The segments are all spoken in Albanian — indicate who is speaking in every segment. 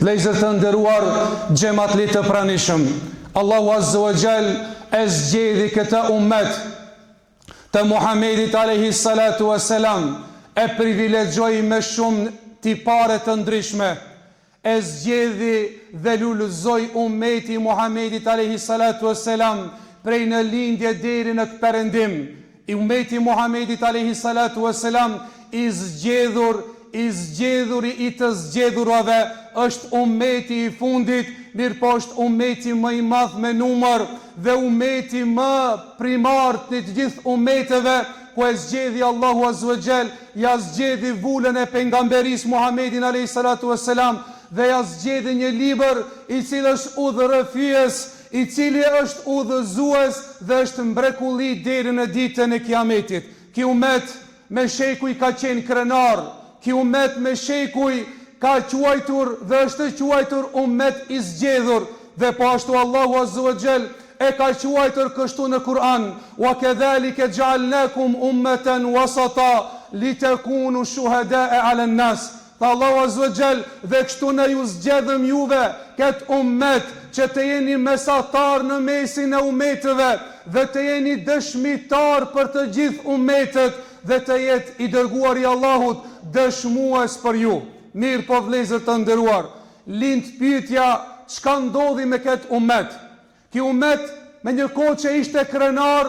Speaker 1: Vëllezër të nderuar, xhematli të pranishëm, Allahu Azza wa Jall e zgjedhi këtë umet të Muhamedit alejhi salatu wa selam, e privilegjoi me shumë tipare të ndryshme, e zgjedhi dhe lulëzoi ummeti i Muhamedit alejhi salatu wa selam prej në lindje deri në perëndim, Ummeti i Muhamedit alejhi salatu ue selam i zgjedhur, i zgjedhuri i të zgjedhurave, është ummeti i fundit, mirëpo është ummeti më i madh me numër dhe ummeti më primar të të gjithë ummeteve, ku e zgjedhi Allahu azze ue xhel, ia zgjedhi vulën e pejgamberisë Muhamedin alejhi salatu ue selam dhe ia zgjedhi një libër i cili është udhërrëfyes i cili është udhëzues dhe është mbrekulli deri në ditën e Kiametit. Ky umet me shekuj ka qenë krenar, ky umet me shekuj ka quajtur dhe është quajtur umet i zgjedhur dhe po ashtu Allahu azze wa xhel e ka quajtur kështu në Kur'an, Wa kedhalike xhealnakum ummeten wasata litekunu shuhadae alen nas. Tha Allahu azze wa xhel, Dhe kështu ne ju zgjedhëm juve, këtë ummet, që të jeni mesatarë në mesin e ummetëve, dhe të jeni dëshmitarë për të gjithë ummetët, dhe të jetë i Dërguari i Allahut dëshmues për ju. Mirëpo vëllezër të nderuar, lind pyetja çka ndodhi me këtë ummet? Ky umet me një kohë që ishte krenar,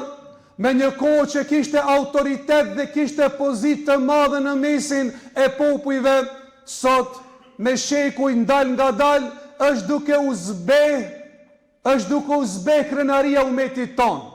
Speaker 1: me një kohë që kishte autoritet dhe kishte pozitë të madhe në mesin e popujve, sot me shekuj ndal-ngadalë është duke u zbeh, është duke u zbeh krenaria e umetit tonë.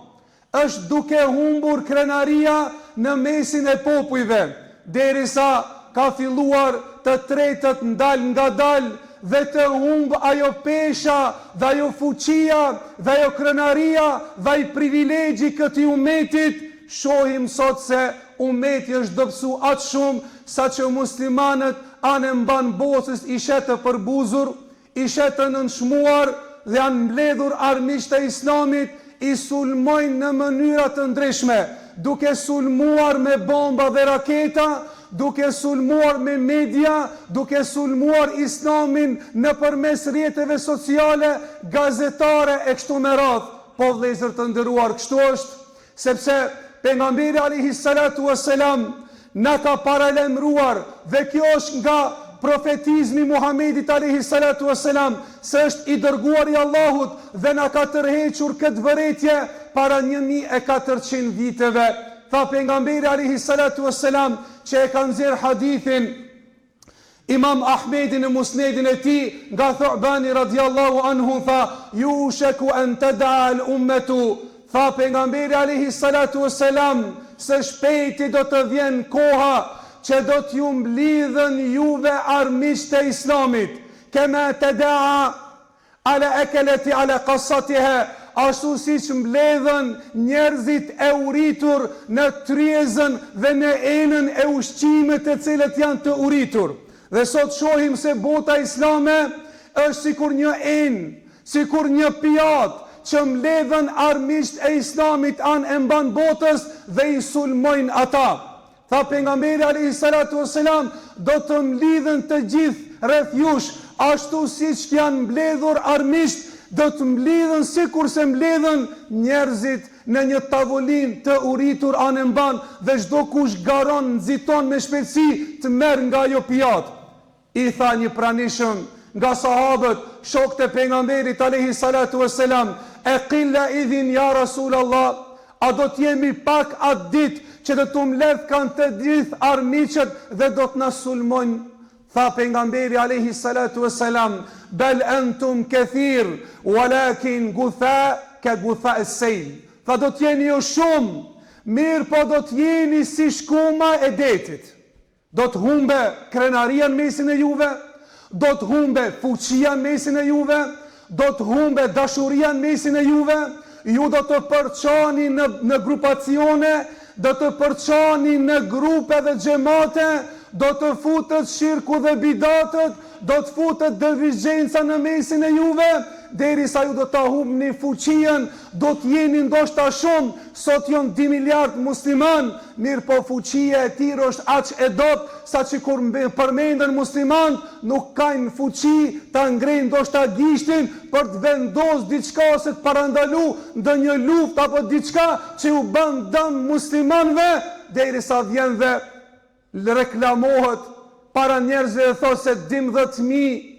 Speaker 1: Është duke humbur krenaria në mesin e popujve, derisa ka filluar të tretet ndal-ngadalë dhe të humbë ajo pesha dhe ajo fuqia dhe ajo krenaria dhe ai privilegji i këtij umetit, shohim sot se umeti është dobësu aq shumë saqë muslimanët anë e mbanë botës i sheh të përbuzur, I sheh të nënçmuar dhe janë mbledhur armiqtë e Islamit, i sulmojnë në mënyra të ndryshme, duke sulmuar me bomba dhe raketa, duke sulmuar me media, duke sulmuar Islamin nëpërmes rrjeteve sociale, gazetare e kështu me radhë. Po vëllezër të nderuar, kështu është. Sepse Pejgamberi alejhi salatu ue selam na ka paralajmëruar dhe kjo është nga profetizmi i Muhamedit alejhi salatu ue selam se është i dërguar i Allahut dhe na ka tërhequr këtë vërejtje para 1400 viteve. Tha Pejgamberi alejhi salatu ue selam që e ka nxjerr hadithin Imam Ahmedi në Musnedin e tij, nga Thu'bani radijallahu anhu tha, Yushaku an tad'a al ummatu, tha Pejgamberi alejhi salatu ue selam, së shpejti do të vjen koha që do t'ju mblidhen juve armiqtë e Islamit, kema tada'a Al ekeleti ala kasatiha, ashtu siç mbledhen njerëzit e uritur në tryezën dhe në enën e ushqimit të cilët janë të uritur. Dhe sot shohim se bota islame është sikur një enë, sikur një pijatë që mbledhen armiqtë e islamit anë e mbanë botës dhe i sulmojnë ata. Tha Pejgamberi alejhi salatu ue selam, Do të mblidhen të gjithë rreth jush, ashtu siç janë mbledhur armiqtë, do të mblidhen sikurse mbledhen njerëzit në një tavolinë të uritur anembanë dhe çdokush garon, nxiton me shpejtësi të merr nga ajo pijatë. I tha një pranishëm nga sahabët, shokët e Pejgamberit alejhi salatu ue selam, E qilla idhin ja Rasul Allah, a do të jemi pak atë ditë që do t'u mbledhkan të gjithë armiqët dhe do të na sulmojnë? Tha Pejgamberi alejhi salatu ue selam, Bel entum kethir, walakin gutha ke gutha es-sejl. Tha do të jeni ju shumë, mirëpo do të jeni si shkuma e detit. Do të humbe krenaria në mesin e juve, do të humbe fuqia në mesin e juve, do të humbe dashuria në mesin e juve, ju do të përçani në në grupacione, do të përçani në grupe dhe xhemate, do të futet shirku dhe bidatët, do të futet divergjenca në mesin e juve. Derisa ju do ta humbni fuqinë, do të jeni ndoshta shumë, sot janë dy miliardë muslimanë, mirëpo fuqia e tyre është aq e dobët, saqë kur përmenden muslimanët, nuk kanë fuqi ta ngrejnë ndoshta gishtin për të vendosë diçka ose të parandalu ndonjë luftë apo diçka që u bën dëm muslimanëve, derisa vjen dhe reklamohet para njerëzve dhe thotë se 12.000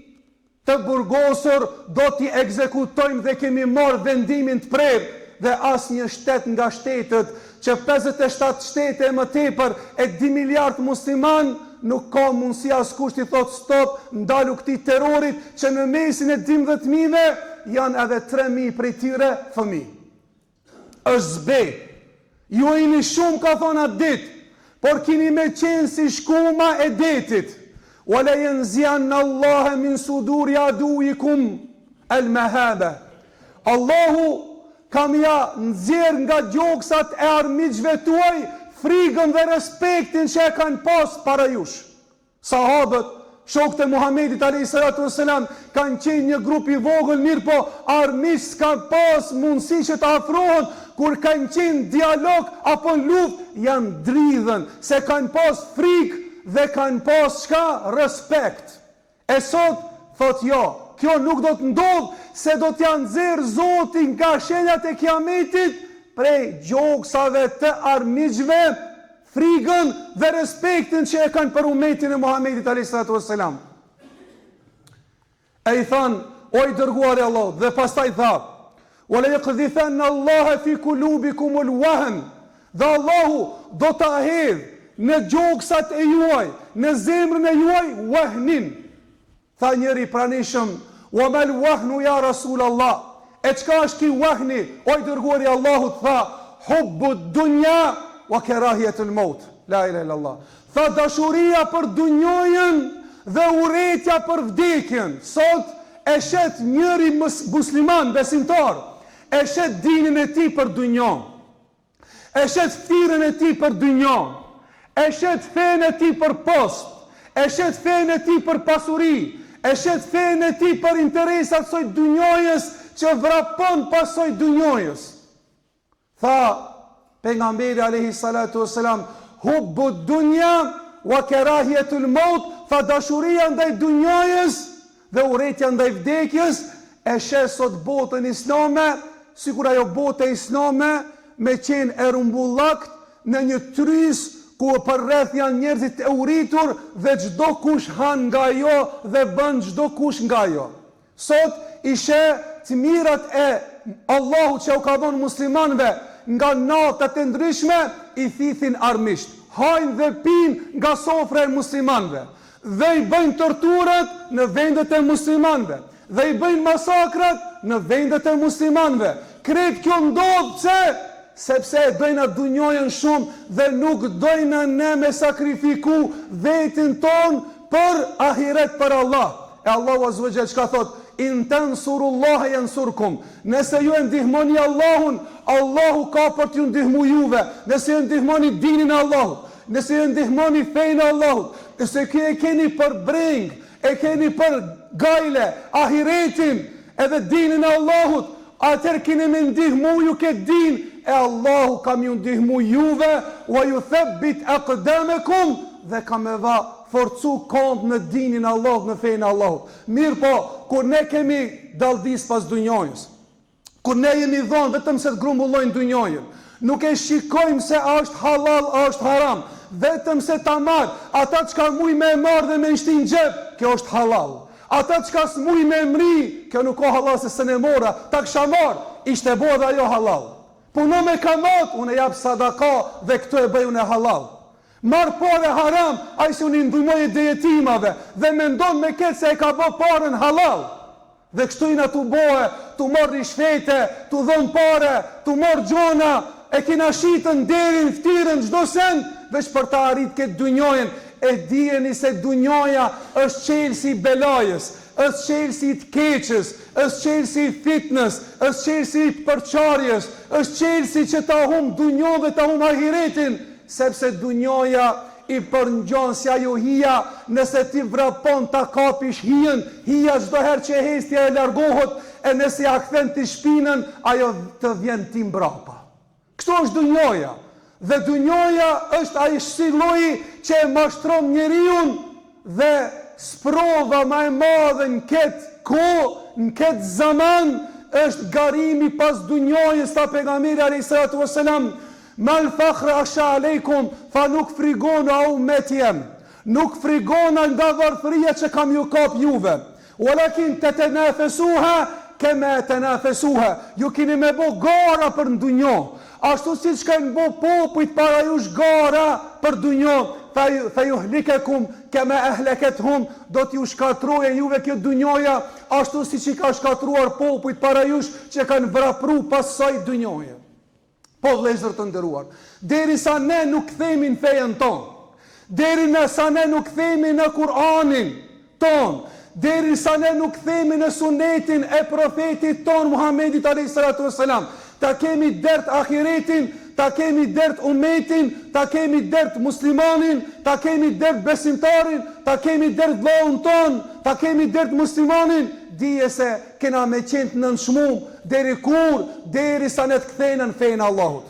Speaker 1: Të burgosur do t'i ekzekutojmë dhe kemi marrë vendimin të prerë dhe asnjë shtet nga shtetet që 57 shtete e më tepër e dy miliardë muslimanë nuk ka mundësi askush t'i thotë stop ndalu këtij terrorit që në mesin e 12 mijëve janë edhe 3000 prej tyre fëmijë. Është zbe. Ju jeni shumë ka thonë atë ditë, por kini me qenë si shkuma e detit. Wa la yanzi'anna Allaha min suduri aduwikum al mahaba. Allahu ka me ja nxjerr nga gjoksat e armiqve tuaj frigën dhe respektin që e kanë pas para jush. Sahabët, shokët e Muhamedit alejhi salatu ue selam, kanë qenë një grup i vogël, mirëpo armiqtë s'kanë pas mundësi që të afrohen, kur kanë qenë në dialog apo në luftë, janë dridhën, se kanë pas frikë dhe kanë pas çka? Respekt. E sot, thotë jo, kjo nuk do të ndodhë, se do t'ia nxjerrë Zoti nga shenjat e Kiametit prej gjoksave të armiqve frigën dhe respektin që e kanë për umetin e Muhamedit alayhi salatu wassalam. E i thanë, o i dërguari i Allahut, dhe pastaj tha, Wa la yaqdhifanna Allaha fi kulubikum al-wahn. Dhe Allahu do ta hedhë në gjoksat e juaj, në zemrën e juaj wahnin. Tha njëri i pranishëm, Wa mal wahnu ja Rasul Allah? E çka është ky wahni, o i dërguari i Allahut? Tha, Hubbu dunja wa kerahijetul maut. La ilaha illallah. Tha dashuria për dunjojën dhe urrejtja për vdekjen. Sot e shet njëri musliman besimtar, e shet dinin e tij për dunjo. E shet ftyrën e tij për dynjo, e shet fenë e tij për post, e shet fenë e tij për pasuri, e shet fenë e tij për interesa të soj dynjojës që vrapon pas soj dynjojës. Tha pejgamberi alejhi salatu vesselam, hubbu dunja wa kerahijetul maut, tha dashuria ndaj dynjojës Dhe urrejtja ndaj vdekjes e sheh sot botën islame sikur ajo botë islame me qenë e rrumbullakt në një tryz ku përreth janë njerëzit e uritur dhe çdo kush han nga ajo dhe bën çdo kush nga ajo. Sot i sheh të mirat e Allahut që u ka dhënë muslimanëve nga naftat e ndryshme i thithin armiqtë. Hajnë dhe pinë nga sofra e muslimanëve. Dhe i bëjnë torturat në vendet e muslimanëve. Dhe i bëjnë masakrat në vendet e muslimanëve. Krejt kjo ndodh pse? Sepse e dojna dunjojën shumë dhe nuk dojna ne me sakrifiku vetin tonë për ahiret për Allah. E Allahu azze ve xhel çka thotë? In tensurullahe jensurkum. Nëse ju e ndihmoni Allahun, Allahu ka për t'ju ndihmu juve. Nëse ju e ndihmoni dinin e Allahut, Nëse ju ndihmoni fenë e Allahut, nëse kjo e keni për brengë, e keni për gajle, ahiretin edhe dinin e Allahut, atëherë keni me ndihmu ju këtë din, e Allahu ka me ju ndihmu juve, wa juthabbit aqdamekum, dhe ka me va forcu komt në dinin e Allahut, në fenë e Allahut. Mirëpo, kur ne kemi dalldis pas dunjojës, Kur ne jemi dhonë vetëm se të grumbullojnë dynjojën, nuk e shikojmë se a është hallall a është haram, vetëm se ta marr, ata çka muj me e marr dhe me shti në xhep, kjo është hallall. Ata çka s'muj me e mri, kjo nuk o hallall se s'e mora, ta kisha marr, ishte bo edhe ajo hallall. Puno me kamat, unë e jap sadaka dhe këtu e bëj unë hallall. Marr pare haram, ai se unë i ndihmoj dhe jetimave dhe mendon me këtë se e ka bo paren hallall. Dhe kështu jena tu boe, tu marrë ryshfete, tu dhonë pare, tu marrë gjona, e kena shitën nderin, ftyrën, çdo send, veç për ta arrit këtë dunjojën, e dijeni se dunjoja është çelësi i belajës, është çelësi i të keqes, është çelësi i fitnës, është çelësi i përçarjes, është çelësi që ta humb dunjon dhe ta humb ahiretin, sepse dunjoja. i përngjon si ajo hija, nëse ti vrapon ta kapish hijën, hija çdo herë që hec ti ajo largohet, e nëse ja kthen ti shpinën, ajo të vjen ti mbrapa. Kështu është dunjoja. Dhe dunjoja është ai si lloji që e mashtron njeriun dhe sprova ma e madhe në ketë kohë, në ketë zaman, është garimi pas dunjojës, tha Pejgamberi alejhi salatu ves selam, Mal fakhr akhsha alejkum, tha nuk frigona o ummeti jem, nuk frigona nga varfëria që ka me ju kap juve, Walakin tetenafesuha kema tenafesuha, ju keni me bo gara për në dunjo, ashtu siç kanë bo popujt para jush gara për dunjo, fejuhlikekum kema ehlekethum, do t'ju shkatrojë juve kjo dunjoja, ashtu siç i ka shkatruar popujt para jush që kanë vrapru pas saj dunjoje. Po vëllezër të nderuar, derisa ne nuk kthehemi në fejën tonë, derisa ne nuk kthehemi në Kur'anin tonë, derisa ne nuk kthehemi në Sunetin e Profetit tonë Muhammedit alejhi salatu vesselam, ta kemi dert ahiretin, ta kemi dert umetin, ta kemi dert muslimanin, ta kemi dert besimtarin, ta kemi dert vllaun tonë, ta kemi dert muslimanin, dije se Kena me qenë të nënçmum deri kur, deri sa ne të kthehna në fenë e Allahut.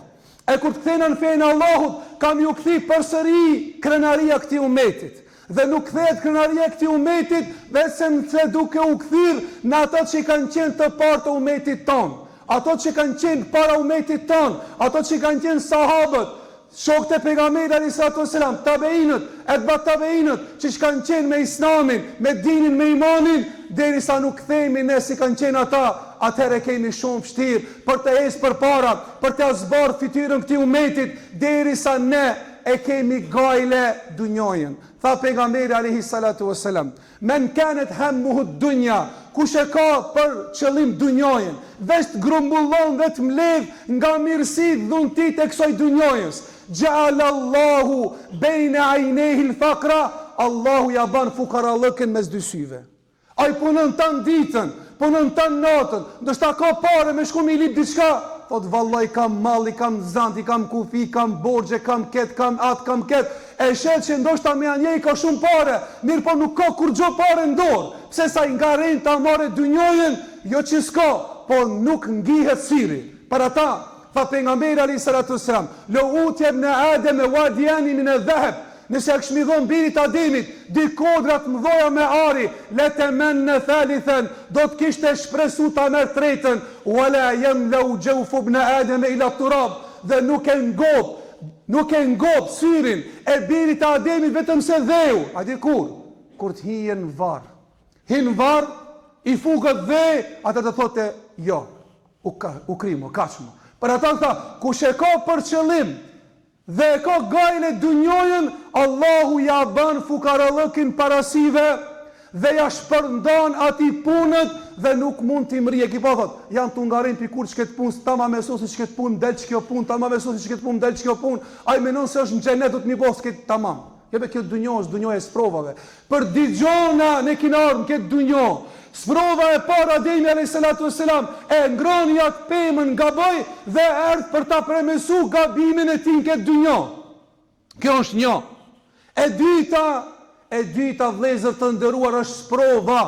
Speaker 1: E kur të kthehna në fenë e Allahut, ka me ju kthy përsëri krenaria këtij umetit. Dhe nuk kthehet krenaria e këtij umetit veçse se duke u kthyer në ato që kanë qenë të parë të umetit tonë, ato që kanë qenë para umetit tonë, ato që kanë qenë sahabët, Shokët e Pejgamberit alejhi salatu ves selam, tabeinët, etba tabeinët, qysh kanë qenë me Islamin, me dinin, me imanin, derisa nuk kthehemi ne si kanë qenë ata, atëherë e kemi shumë vështirë për të ecë përpara, për t'ia zbardhë fytyrën këtij umetit, derisa ne e kemi gajle dunjojën. Tha Pejgamberi alejhi salatu ves selam, Men kanet hammuhu dunja, kush e ka për qëllim dunjojën, veç të grumbullon dhe të mbledh nga mirësitë dhuntitë e kësaj dunjojës, xheala Allahu bejne ajnejhil fakra, Allahu ja ban fukarallëkun mes dy syve. Ai punon tan ditën, punon tan natën, ndoshta ka pare me shku me i lyp diçka, thotë vallai kam mall, i kam zant, i kam kufi, kam borxhe, kam ket, kam at, kam ket, E sheh që ndoshta me anjej ka shumë pare, mirëpo nuk ka kurgjo pare në dorë, pse se ai ngaren ta marrë dynjojën, jo që s'ka, po nuk ngihet syri. Për ata, tha Pejgamberi alejhi salatu ves selam, Leu utije ibne Ademe wadiyani min edh-dheheb, nëse ja kishmi dhënë birit Ademit dy kodra të mëdhaja me ari, letemenna thalithen, do të kishte shpresu ta merr tretën, wala yamlau jawfu ibne Ademe ila turab, dhe nuk e ngop Nuk e ngop syrin e birit të Ademit vetëm se dheu. A di kur? Kur të hije në varr. Hin në varr, i fuket dhe, atëherë do thotë jo. U ka, u kry mo, kaq mo. Për ata tha, kush e ka për qëllim dhe e ka gajle dunjojën, Allahu ja bën fukarallëkin para syve Dhe ja shpërndan atij punët dhe nuk mund t'i mrrijë. Ki pa thot, jam tu ngarin pi kur qket punë tamam e sosi qket punë m'del qkjo punë tamam e sosi qket punë m'del qkjo punë, ai menon se është në xhenet do të mi bo s'ket tamam. Jo be kjo dunjo është dunjo e sprovave. Për dy gjona ne kina ardhë në këtë dunjo. Sprova e parë Ademi alejhi salatu ves selam e ngroni atë pemën gaboi dhe erdh për ta premesu gabimin e tij në këtë dunjo. Kjo është një. E dyta, e dyta vëllezër të nderuar është sprova.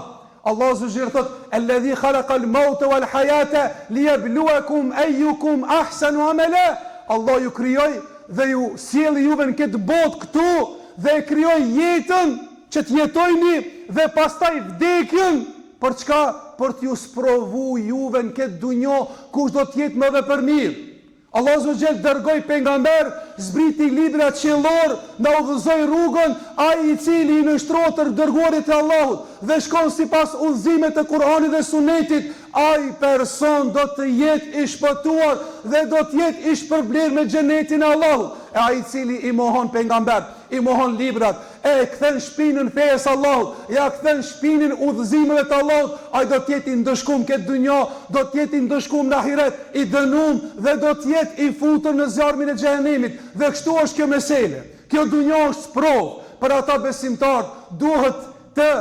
Speaker 1: Allahu azza wa jall thot: "Alladhi khalaqa al-mauta wal-hayata liyabluwakum ayyukum ahsanu amala." Allah ju krijoi dhe ju sjelli juve në këtë botë këtu dhe e krijoi jetën që të jetojni dhe pastaj vdekjen për çka? Për t'ju sprovu juve në këtë dunjo kush do të jetë më vepërmirë. Allahu azza wa jall dërgoi pejgamber, zbriti libra qiellor, na udhëzoi rrugën, ai i cili i nënshtrohet të dërguarit të Allahut dhe shkon sipas udhëzimeve të Kur'anit dhe Sunetit, ai person do të jetë i shpëtuar dhe do të jetë i shpërblerë me xhenetin e Allahut. E ai i cili i mohon pejgamberët, i mohon librat, e kthen shpinën fesë Allahut, ja kthen shpinën udhëzimeve të Allahut, ai do të jetë i ndëshkum këtë dynja, do të jetë i ndëshkum në ahiret, i dënum dhe do të jetë i futur në zjarmin e xhehenemit. Dhe kështu është kjo mesele. Kjo dynja është sprovë për ata besimtarë, duhet të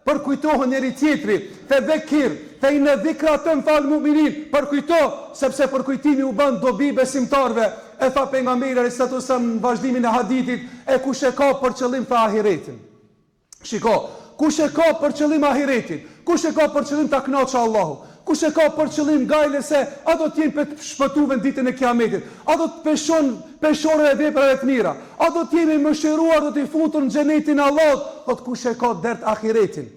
Speaker 1: përkujtohen njëri tjetri, fe dhekir, fe inne dhikra tenfaul mu'minin, përkujto, sepse përkujtimi u bën dobi besimtarëve. E tha pejgamberi alejhi salatu vesselam në vazhdimin e hadithit, e kush e ka për qëllim tha ahiretin. Shiko, kush e ka për qëllim ahiretin, kush e ka për qëllim ta kënaqë Allahu, kush e ka për qëllim gajle se a do të jem prej të shpëtuve në ditën e Kiametit, a do të peshon peshorja e veprave të mira, a do të jem i mëshiruar do t'i futur në xhenetin e Allahut, thotë kush e ka dert ahiretin.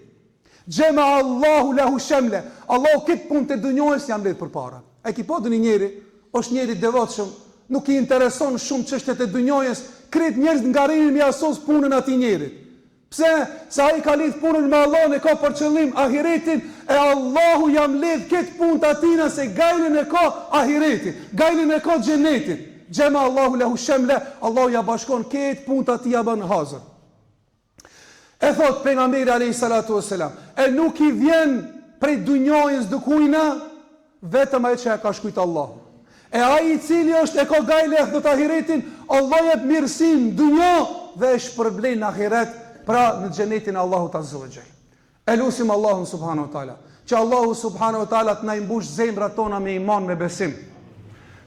Speaker 1: Xhema Allahu lehu shemle, Allahu këtë punë të dunjojës ja mbledh përpara. A e ki pa ndonjë njeri, është njeri i devotshëm, nuk i intereson shumë çështjet e dunjojës, krejt njerëzit ngarinin me ia sos punën atij njerit. Pse? Se ai ka lidh punën me Allahun e ka për qëllim ahiretin e Allahu ja mbledh këtë punë të atina se gajlen e ka ahiretin, gajlen e ka xhenetin. Xhema Allahu lehu shemle, Allahu ja bashkon këtë punë të atij ja bën hazër. E thot pejgamberi alejhi salatu vesselam, e nuk i vjen prej dunjajës dikujna vetëm ajo që ja ka shkrujt Allahu. E ai i cili është e ka gajle thot ahiretin, Allahu jep mirësi në dunja dhe e shpërblen në ahiret, pra në xhenetin e Allahut azza wa xhel. E lusim Allahun subhanahu wa taala, që Allahu subhanahu wa taala të na i mbush zemrat tona me iman, me besim.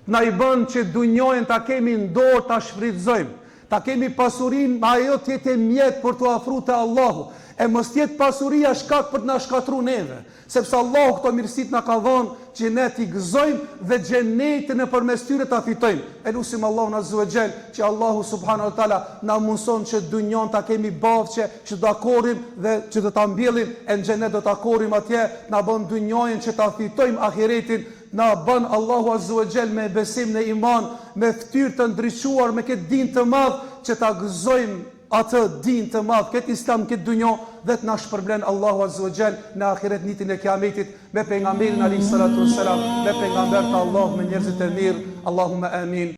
Speaker 1: Të na i bën që dunjojën ta kemi në dorë ta shfrytëzojmë. Ta kemi pasurinë, ajo të jetë mjet për t'u afru te Allahu, e mos të jetë pasuria shkak për të na shkatërru neve. Sepse Allahu këto mirësitë na ka dhënë që ne t'i gëzojmë dhe xhenetin nëpërmes tyre ta fitojmë. E lusim Allahun azze ve xhel që Allahu subhanahu wa taala na mundëson që dunjon ta kemi bahçe që do ta korrim dhe që do ta mbjellim e në xhenet do ta korrim atje, na bën dunjojën që ta fitojmë ahiretin, na bën Allahu azze ve xhel me besim në iman, me fytyrë të ndriçuar me këtë din të madh që ta gëzojmë atë din të madh, këtë Islam, këtë dunjo dhe të na shpërblen Allahu azze ve xhel në ahiret ditën e Kiametit me pejgamberin alejhi salatu vesselam, me pejgamberët e Allahut, me njerëzit e mirë. Allahumma amin.